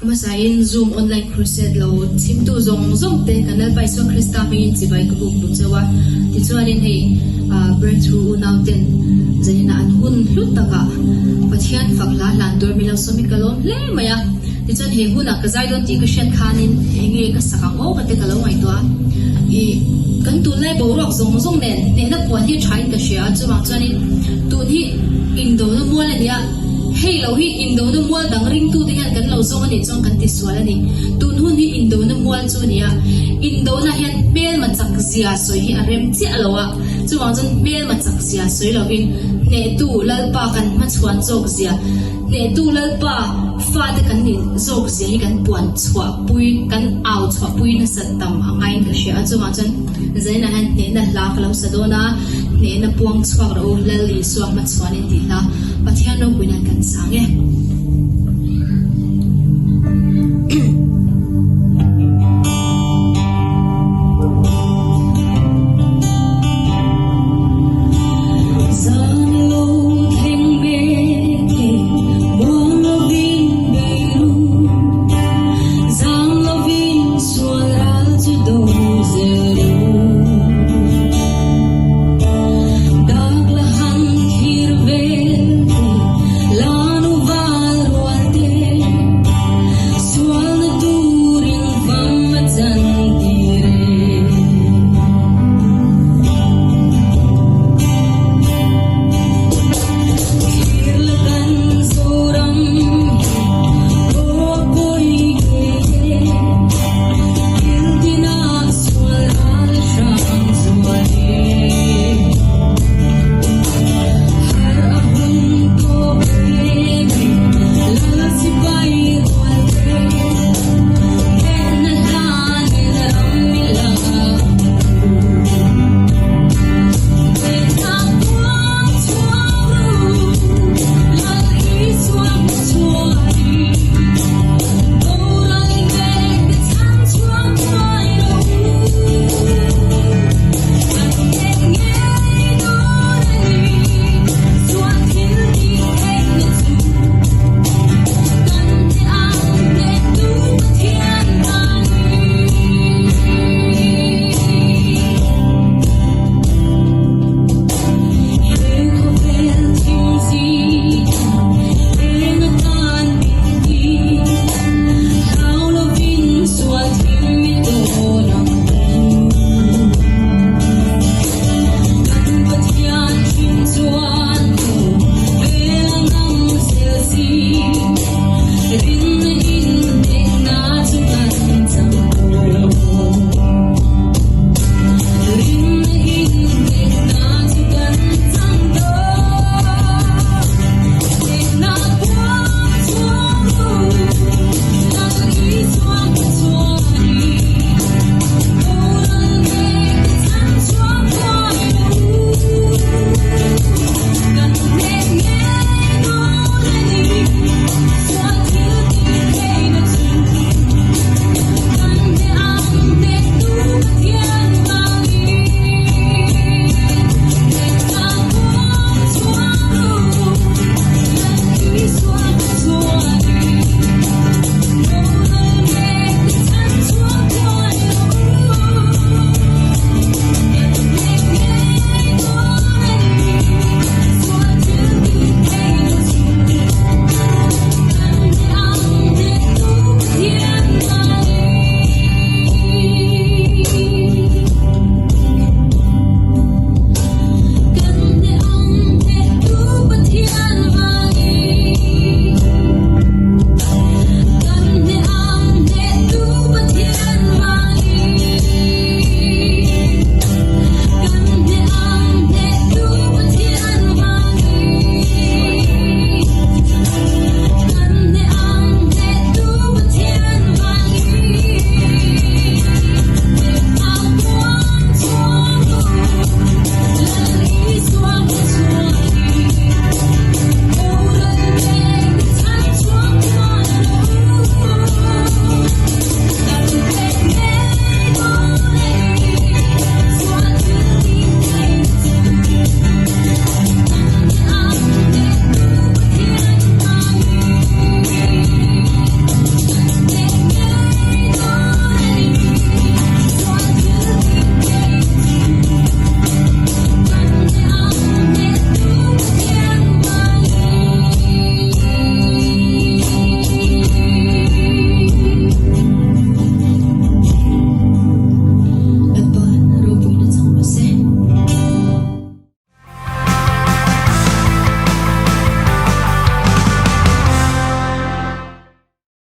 Hmasain Zoom online crusade lo chhimtu zawng zawng te kan Lalpa Isua Krista hmingin chibai ka buk duh chauh a. Tichuanin hei Breakthrough unau ten zaninah an hun hlu takah Pathian fak hla hlan tur min lo sawm hi ka lawm hle mai a. Tichuan he hunah ka zai dawn tih ka hriat khanin enge ka sak ang aw ka te ka lo ngaihtuah a. Ih kan tunlai boruak zawng zawng nen hnehna puan hi thain ka hria a, chuvang chuanin tun hi indona mual a nia. Hei lo hi indona mual dang ringtute hian kan lo zawng a nih chuan kan ti sual a ni. Tun hun hi indona mual chu a ni a, indona hian hmelma chak zia sawi hi a rem chiah lo a, chuvang chuan hmelma chak zia sawi lovin hnehtu Lalpa kan hmachhuan zawk zia, hnehtu Lalpa fate kan nih zawk zia hi kan puan chhuah pui, kan au chhuah pui nasat tam a ngaiin ka hria a, chuvang chuan Zainah hian hnehna hla ka lo sa dawn a, hnehna puang chhuak rawh u, Lal Isua hmachhuanin tih hla Pathian ropui nan kan sang e.